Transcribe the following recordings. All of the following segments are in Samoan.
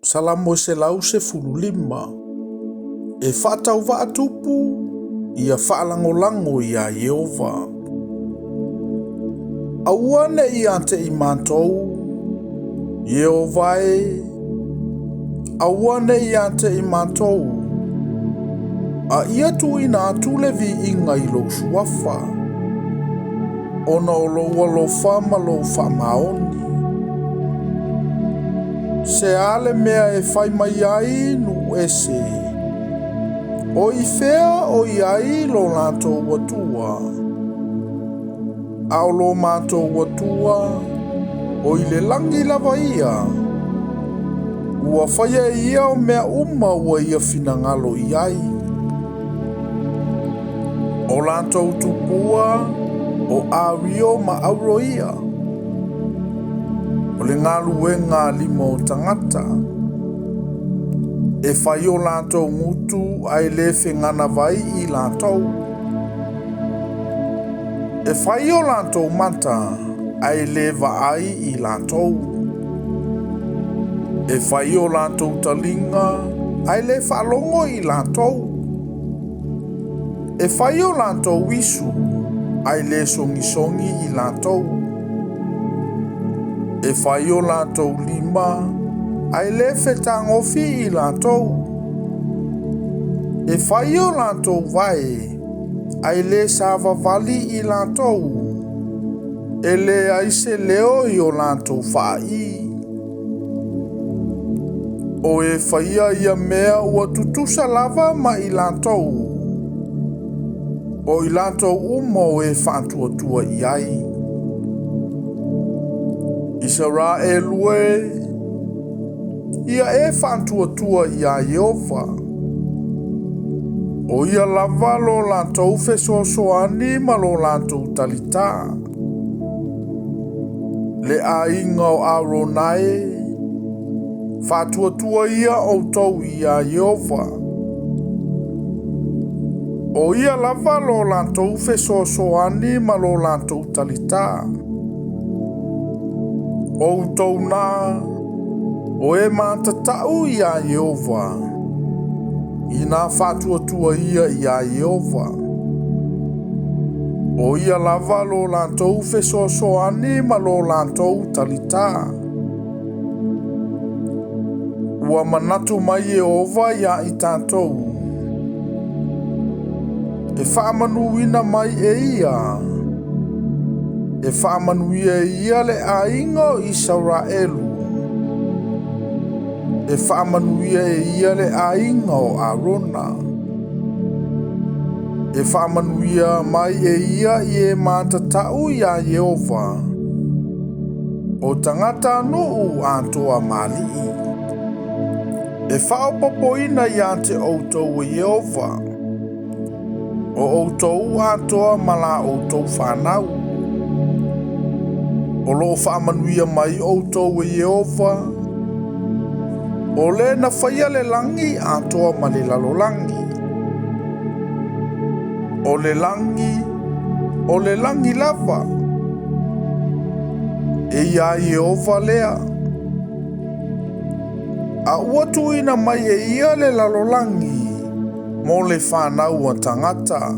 Salamo 115. E faatauvaa tupu, ia faalagolago iā Ieova. Aua ne i ia te i matou, Ieova e, aua ne i ia te i matou, a ia tuuina atu le viiga i lou suafa, ona o lou alofa ma lou faamaoni. Se a le mea e fai mai ai nuu ese, o i fea o i ai lo latou Atua? A o lo matou Atua, o i le lagi lava ia. Ua faia e ia o mea uma ua ia finagalo i ai. O latou tupua, o Ario ma Auro ia. O le galuega a lima o tagata. E fai o latou gutu ae le feganavai i latou. E fai o latou mata ae le vaai i latou. E fai o latou taliga ae le faalogo i latou. E fai o latou isu ae le sogisogi i latou. E fai o latou lima ae le fetagofi i latou. E fai o latou vae ae le savavali i latou. E leai se leo i o latou faaii. O e faia ia mea ua tutusa lava ma i latou. O i latou uma o e faatuatua i ai. Isaraelu e, ia e faatuatua iā Ieova. O ia lava lo latou fesoasoani ma lo latou talitā. Le aiga o Arona e, faatuatua ia outou iā Ieova. O ia lava lo latou fesoasoani ma lo latou talitā. Outou nā, o e matatau iā Ieova, inā faatuatua ia iā Ieova. O ia lava lo latou fesoasoani ma lo latou talitā. Ua manatu mai Ieova iā i tatou, e faamanuina mai e ia, e faamanuia e ia le aiga o Isaraelu, e faamanuia e ia le aiga o Arona, e faamanuia mai e ia i e matatau iā Ieova, o tagatanuu atoa ma alii. E faaopoopoina ia te outou e Ieova, o outou atoa ma la outou fanau. O lo o faamanuia mai outou e Ieova, o le na faia le lagi atoa ma le lalolagi. O le lagi, o le lagi lava. E iā Ieova lea. A ua tuuina mai e ia le lalolagi mo le fanau a tagata.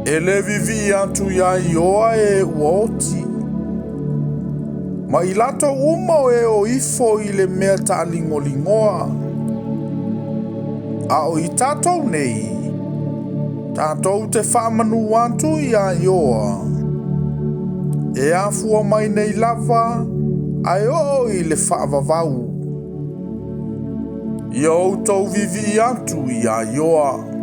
E le vivii atu iā Ioa e ua oti. Ma i latou uma o e o ifo i le mea taaligoligoa. A o i tatou nei, tatou te faamanu atu iā Ioa. E afua mai nei lava, ae oo i le faavavau. Ia outou vivii atu iā Ioa.